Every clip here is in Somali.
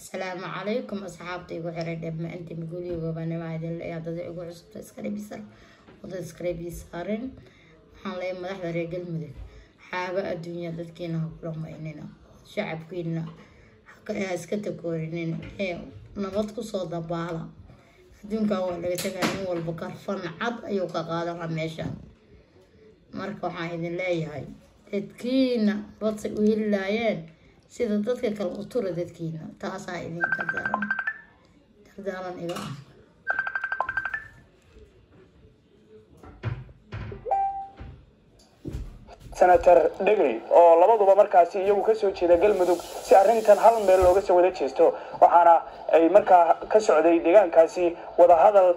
Asalaamu calaykum asxaabta igu xiray dhammaantiin, guuligoobanimaa idin leeyahay. Dada igu cusubta iska dhibisar wada iskarabi saarin. Waxaan leeyahay madaxda reer Galmudug, xaaba adduunya dadkiina ha kula maynina, shacabkiina ha iska takoorinina ee nabad kusoo dabaala. Adduunkan waa laga tagaa, nin walba karfan cad ayuu ka qaadanaa meesha. Marka waxaan idin leeyahay, dadkiina badsay u heli laayeen sida dadka kale u tura dadkiina. Taasaa idinka daran dardaaran iga ah. Senator Dhegey oo labaduba markaasi iyagu kasoo jeeda Galmudug, si arrintan hal meel looga soo wada jeesto, waxaana ay markaa ka socday deegaankaasi wadahadal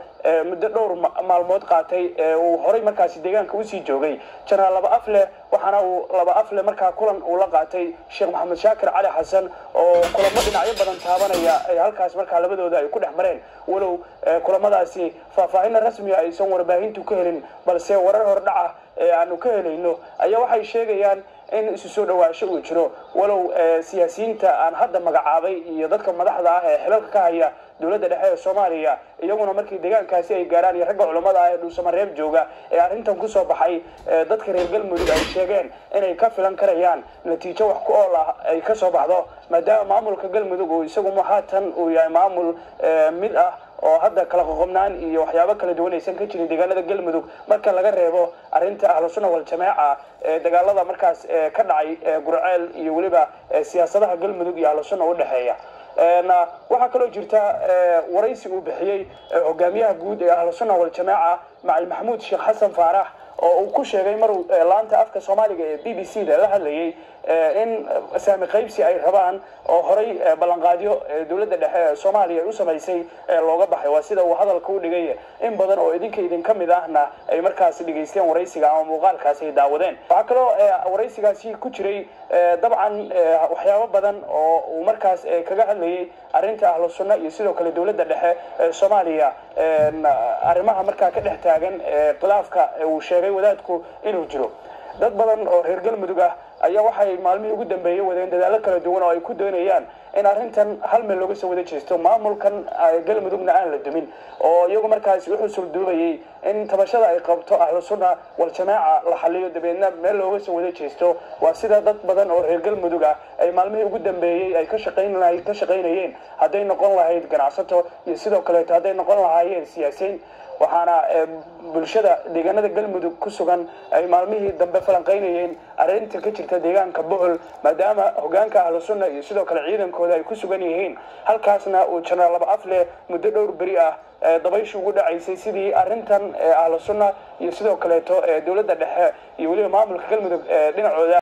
muddo dhowr maalmood qaatay ee uu horay markaasi deegaanka usii joogay Jenaraal Laba Afleh. Waxaana uu Laba Afleh markaa kulan uu la qaatay Sheekh Maxamed Shaakir Cali Xasan, oo kulamo dhinacyo badan taabanaya ay halkaas markaa labadooda ay ku dhex mareen, walow kulamadaasi faahfaahinna rasmiga aysan warbaahintu ka helin, balse warar hordhaca ee aanu ka helayno ayaa waxay sheegayaan in isu soo dhawaasho uu jiro, walow siyaasiyiinta aan hadda magacaabay iyo dadka madaxda ah ee xilalka ka haya dowladda dhexe ee Soomaaliya iyaguna markii deegaankaasi ay gaaraan, iyo ragga culammada ah ee Dhuusamareeb jooga ee arrintan kusoo baxay, dadka reer Galmudug ay sheegeen inay ka filan karayaan natiijo wax ku ool ah ay kasoo baxdo, maadaama maamulka Galmudug uu isagu haatan uu yahay maamul mid ah oo hadda kala qoqobnaan iyo waxyaabo kala duwan aysan ka jirin deegaanada Galmudug, marka laga reebo arrinta Ahlu Sunna Waljamaaca ee dagaalada markaas ka dhacay Gurceel iyo weliba siyaasadaha Galmudug iyo Ahlu Sunna udhexeeya. Waxaa kaloo jirta waraysi uu bixiyey hogaamiyaha guud ee Ahlu Sunna Waljamaaca, Macalin Maxamuud Sheekh Xasan Faarax, oo uu ku sheegay maruu laanta afka Soomaaliga ee BBC da la hadlayay in saami qaybsi ay rabaan oo horay ballanqaadyo dowladda dhexe ee Soomaaliya ay u samaysay looga baxay. Waa sida uu hadalka u dhigay. In badan oo idinka idinka mid ahna ay markaasi dhegaysteen waraysiga ama muuqaalkaasi ay daawadeen. Waxaa kaloo waraysigaasi ku jiray dabcan waxyaabo badan oo uu markaas kaga hadlayay arrinta Ahlu Sunna iyo sidoo kale dowladda dhexe ee Soomaaliya, arrimaha markaa ka dhex taagan khilaafka uu sheegay wadaadku inuu jiro. Dad badan oo reer Galmudug ah ayaa waxay maalmihii ugu dambeeyey wadeen dadaallo kala duwan oo ay ku doonayaan in arrintan hal meel looga soo wada jeesto, maamulkan Galmudugna aan la dumin, oo iyagu markaasi u xusul duubayay in tabashada ay qabto Ahlu Sunna Waljamaaca la xaliyo, dabeedna meel looga soo wada jeesto. Waa sida dad badan oo reer Galmudug ah ay maalmihii ugu dambeeyey ay ka shaqaynayeen, hadday noqon lahayd ganacsato iyo sidoo kaleeto hadday noqon lahaayeen siyaasiyiin. Waxaana bulshada deegaanada Galmudug ku sugan ay maalmihii dambe falanqaynayeen arrinta ka jirta deegaanka Bohol, maadaama hogaanka Ahlu Sunna iyo sidoo kale ciidankooda ay ku sugan yihiin halkaasna uu Jenaraal Laba Afleh muddo dhowr beri ah dabayshu ugu dhacaysay sidii arrintan Ahlu Sunna iyo sidoo kaleeto dowladda dhexe iyo weliba maamulka Galmudug dhinacooda.